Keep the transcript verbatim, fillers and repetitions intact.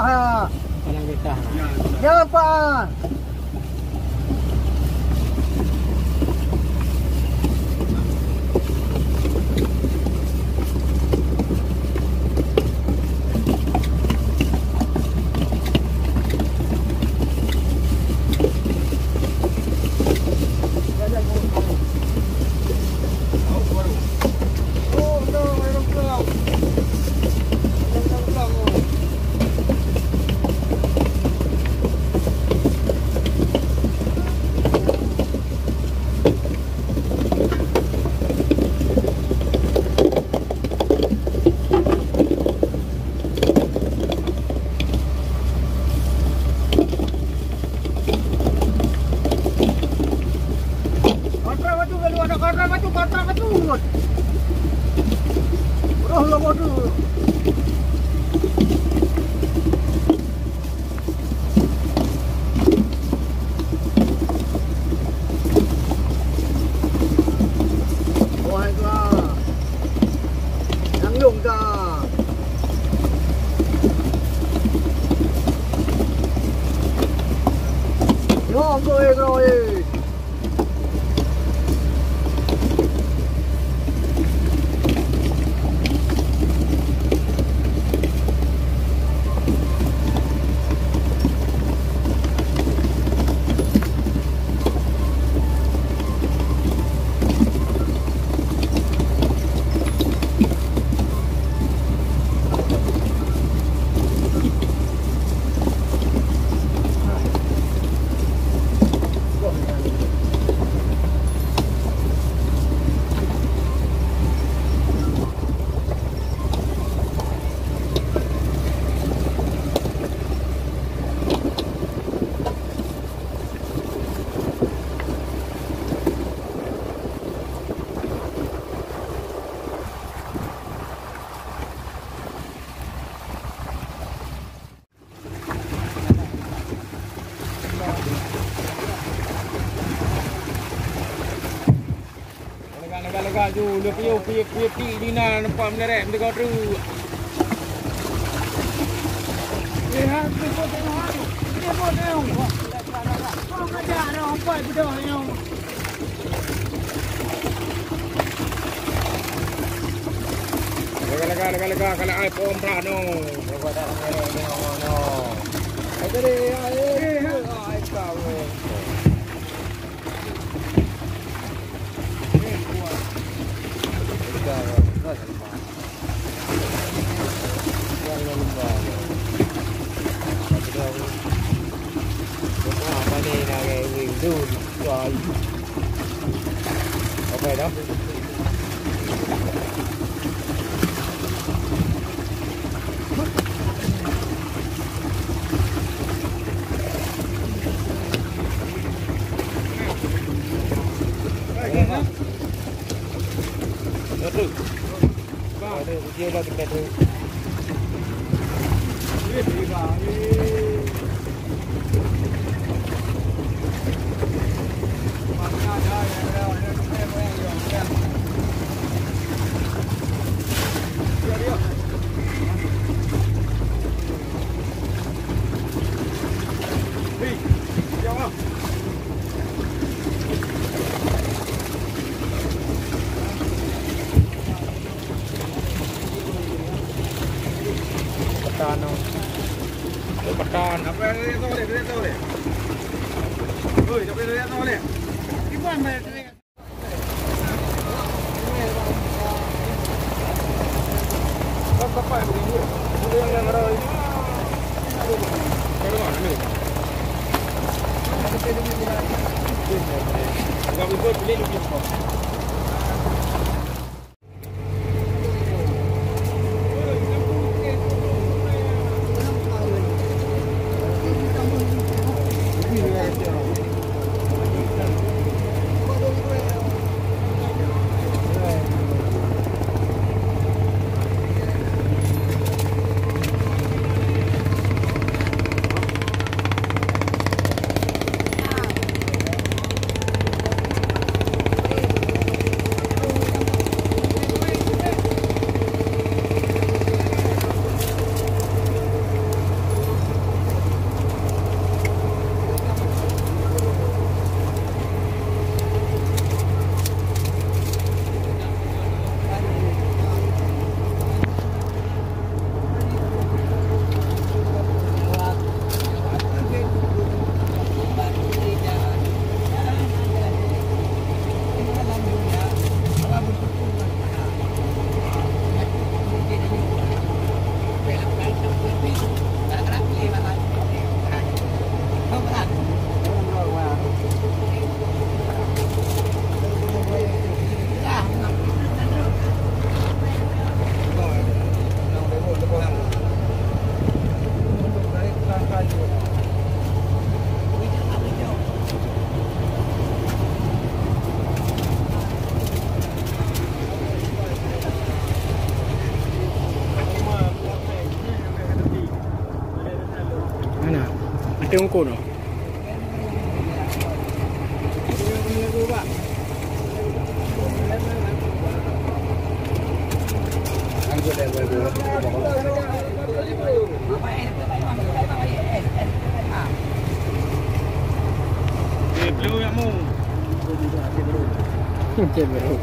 Ah. Jangan, Pak. Kontra batu, kalau ada kontra batu, kontra batu. Roh lo batu. Wahai tuan, nyang lôn ka. Nyoe, nyoe, nyoe. Lega, lega, lega ju, le piôh, piôh, piôh tik di na nampak meunarek meuteugah treuk. Eh, ha, tu pun tengok, ha, tu. Dia pun tengok. Kau ngajak dah, empat bedoh tengok. Lega, lega, lega, lega, kalau ai pom dah, no. Lega dah, no, no, no. Ai tadi, ai, ai, kau. Apa dah? Petan, oh. Petan. Apa yang dia tahu dia? Dia tahu dia. Oi, siapa yang dia tahu dia? Iman, Teungku noh. Cek bro.